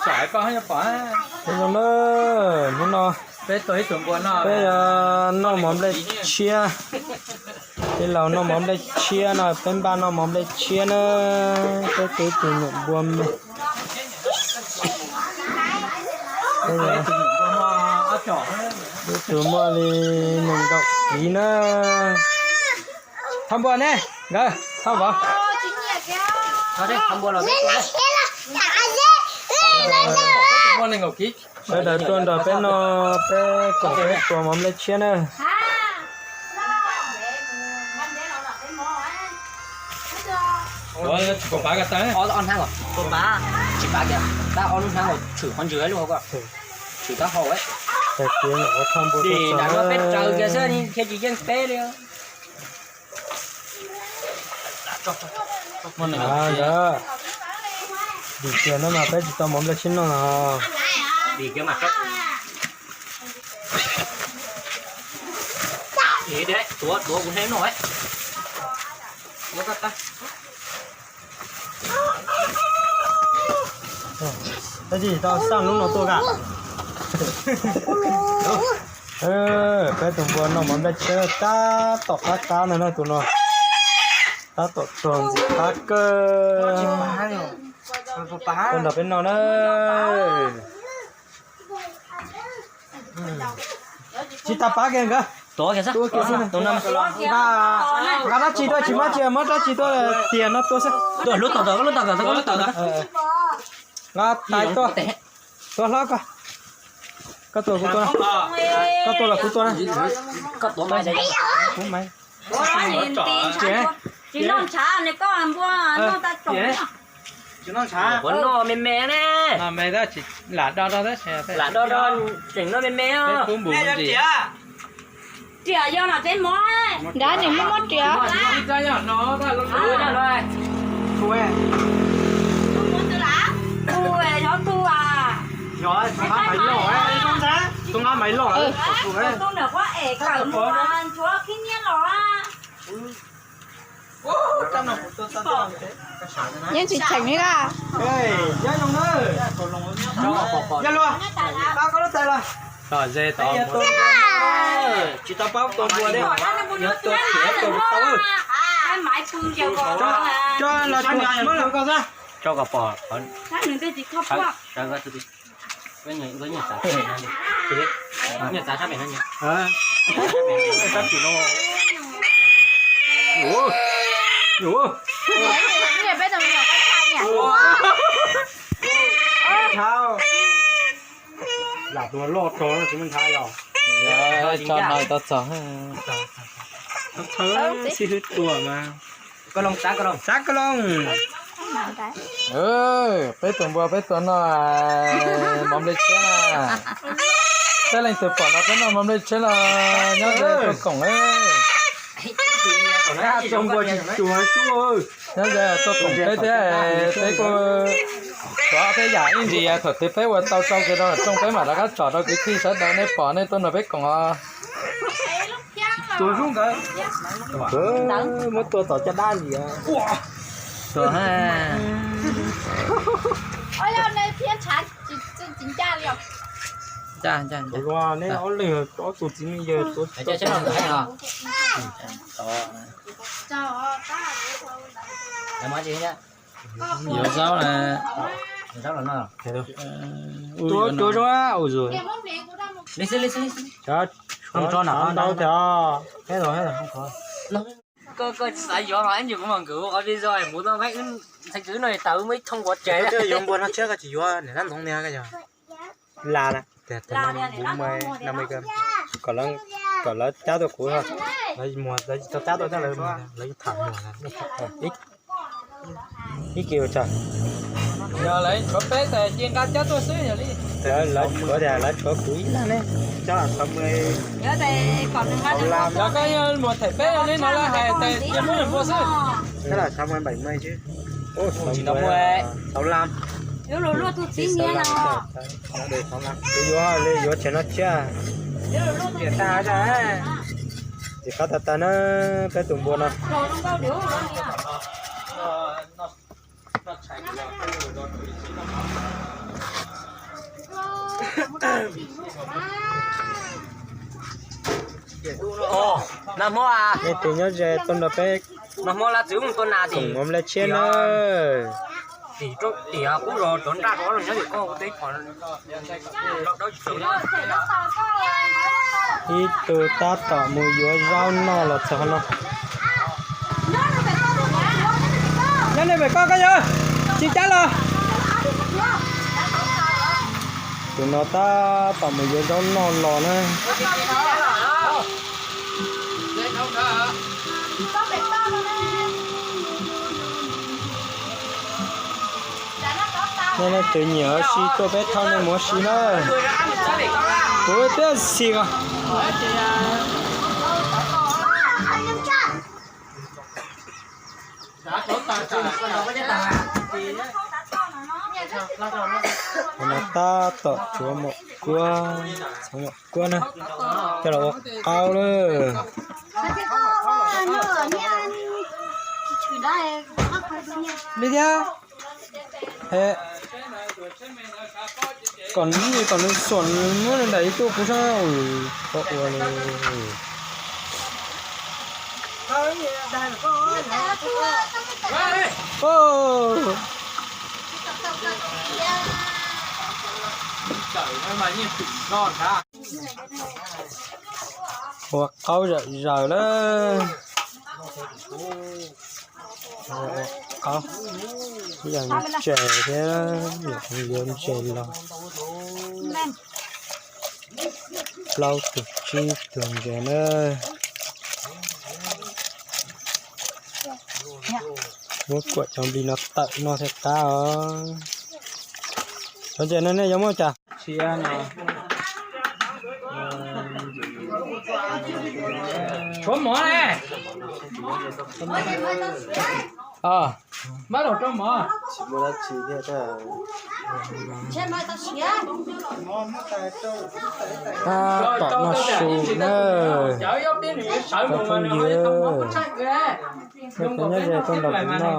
Peb zoo na, hnub no peb noj mov nplej tshiab. Tej laus noj mov nplej tshiab no, peb npaj noj mov nplej tshiab na. Peb tus nyuam npua me, ib tug muaj li nees nkaum kiv na. Thauj npua ne, nkawd thauj vauv. Sawv daws tuaj nrog peb noj, peb koom peb tua mov nplej tshiab na. Tsis pav, tsis pav, tab ob lub hnab tshwm qhov ntswg lub hauv ko, tshwm taub hau. Thauj npua peb raws kiag xwb thiaj tsis yeej peb li. Ntawd, vim tias no mas peb tsis tau mov nplej tshiab noj. Tuav, tuav kuv hnab noj. Tab sis tau xaj lub no tuaj ka. Peb tus npua noj mov nplej tshiab tab tom qab qab ntag na tus no. Tab tom tuag ntxim qab kawg. Tuaj nrog peb noj na. Tsis tas pab kiag nkawd. Nqa dab tsi tuaj, tsis muab tsi, muab dab tsi tuaj tiag no tuaj xwb. Nqa tais tuaj, tuaj hlob koj. Koj tuaj los kuv tuaj na. Kuv mas. Tsis noj ntshav ne, koj npua noj tag tsoom. Noj me me ne. Lam do do, tseem noj me me os. Riam yog no peb mov. Nrad nws muaj muab riam. Tus muab twg las? Tus, xyov tus as. Tus nqa maiv loj, tus nqa maiv loj. Tus nram quab es kawm mus nchuav khib nyiab los. Yeej tsis cheem li na. Tsis tau paub tua npua, yog tua khiav tua tau. Tso los, muab los koj xwb. Tso kom pom. Lam tua loj rog tsis muaj ntshav yog. Tso no tau txog. Sib hwb tua mas. Xav ko loo. Peb tus npua peb tua noj mov nplej tshiab na. Peb leej twg pom no peb noj mov nplej tshiab los nyob ze tuaj koom. Nyob ze tuaj koom peb thiab, peb kuj xyov peb yam ib ntsis thaum twg peb ua tau tsau kiag rau rooj peb mam rov qab tsom rau kwv tij sawv daws nej pom nej tuaj nrog peb koom os. Muab tua tom caj dab ntawd. Tua ha. Neb ob leeg ob tug txiv neej yawg tua. Yuav zaub na. Tua zoo. Ntau thiab. Koj tsis xav yuav los ib ntsis kuv mam nkawd ua qhov video mus tau nqaij wb ntxhais kwv no tas wb muaj ib thooj quav tsev. Yuav npua no tshiab koj tsis yuav niam tab ntxoov niag koj yog. Las na, kom lawv cab tuaj kuv, lawv tsis tau cab tuaj, lawv tham muag. Ib kis ua tsaug. Yog lawv tshuav peb tes ces nqa cab tuaj xwb yog li. Lawv tshuav tias lawv tshuav kuv ib leeg ne. Cab lam xav mus. Yog koj yog mus them peb li no lawv hais tes cia muab npua xwb. Cab lam xav mus bảy mươi chứ. Tab lam. Kuv yuav li yuav tseg no thiab. Ces qab tag tag na, peb tus npua no. Nag hmo, nej tus nyob ze tuaj nrog peb, nag hmo lab txwv mus tua nas tim Moos Nplai Tshiab na. Tim, tim qub zos cov nraj rau nyob tim koj teb. Ib tug tab tom mus yuav zaub noj los txog no. Nyob nej pem koj koj yog tsis cab los. Tus no tab tom mus yuav zaub noj los na. Nej leej twg nyiam ua si tuaj peb thauj nej mus ua si na. Kuv twb xis os. Tab tom tshuav maum kuab, txhoov maum kuab na, coj los ua qaub lawm. Li thiab, kom nws, kom nws xuam muab nws ntaim ib tug kuv sab ua li. Ua qaub zom zaws lawm. Ua qaub, ib yam ntses thiab, yuav ntses los plaub tug tsib tug ntses na. Muab kuam cov nplis no tawm noj thiaj qab os. Cov ntses no nej yuav muab cas? Tshuav mov ne. Mab los rau mov. Tab tom noj su na. Cov phooj ywg, nej nyob ze tuaj nrog kuv noj.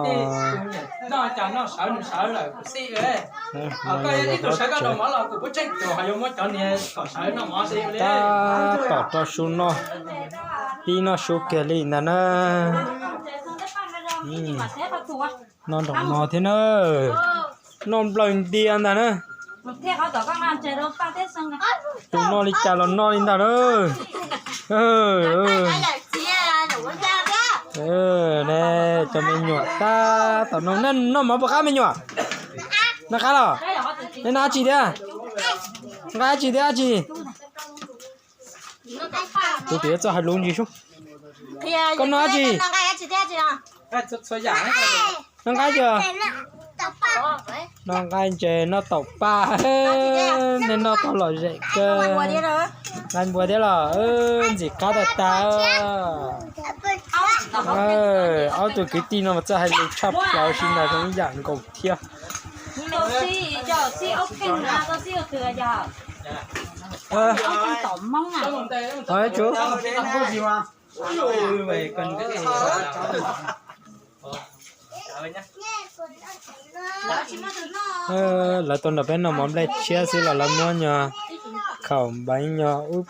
Tab tom rau su noj, pib noj su kiag li ntag na. Noj nroos no thiab na, noj nplawg ntia ntag na. Tus noj li cas los noj li ntag na. Ne, cov me nyuam tab tom noj, noj mov puas qab me nyuam? Noj qab los? Nej noj dab tsi thiab? Noj qab dab tsi thiab dab tsi? Kuv tias txawj hais lus ntsis sub. Koj noj dab tsi? Noj nqaij os. Noj nqaij ntses noj taum paj. Nej noj tau lom zem kawg. Nqaij npua thiab los ntxim qab tag tag. Ob tug kwv tij no mas txawj hais lus tshaj plaws, sib ntaus zoo ib yam nkaus thiab. Lawv tuaj nrog peb noj mov nplej tshiab xwb los lawv muab nyuag khaum npeev nyuag ub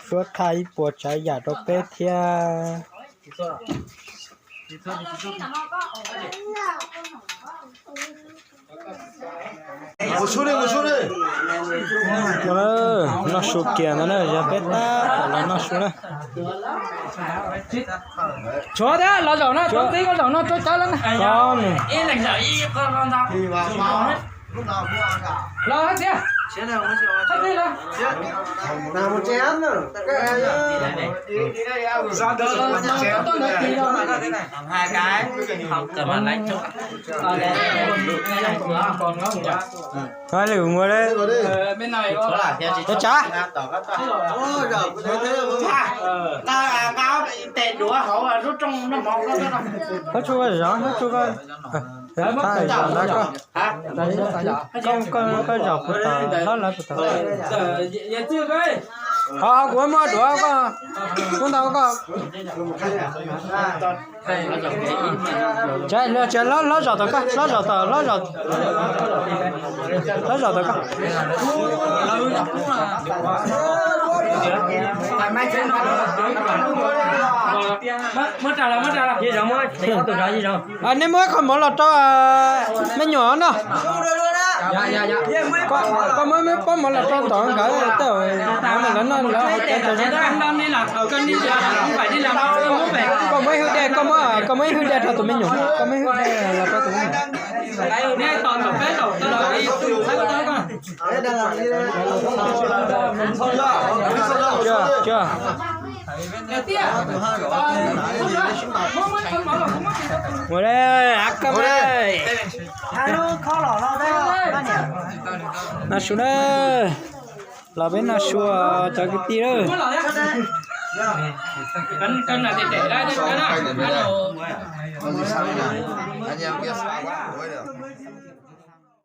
suab thaj ib puas tsav yam rau peb thiab. Noj su kiag ntawd na, yog peb tab tom los noj su na. Tshuav thiab, los zaum no, tau tib koj zaum no rau cawv lawm na. Los hais tias, hais tias los. Hais li kuv nua li. Cov tsav. Qhov tshuaj koj zov, qhov tshuaj koj, koj, koj zaum puas tau, hlob lawv puas tau. Ho kuv muab duav koj, kuv ntau koj. Hlob, hlob zos tom koj, hlob zos tom, hlob zos, hlob zos tom koj. Nej muab ib qho mov los rau me nyuam no. Koj muab pob mov los rau tom nkawd, tej zaum lawv noj lawv haus cawv tau. Koj muab ib hwj dej, koj muab, koj muab ib hwj dej rau tus me nyuam, koj muab ib hwj dej los rau tus me nyuam. Ua le, av koj me. Noj su na, los peb noj su cov kwv tij lawm.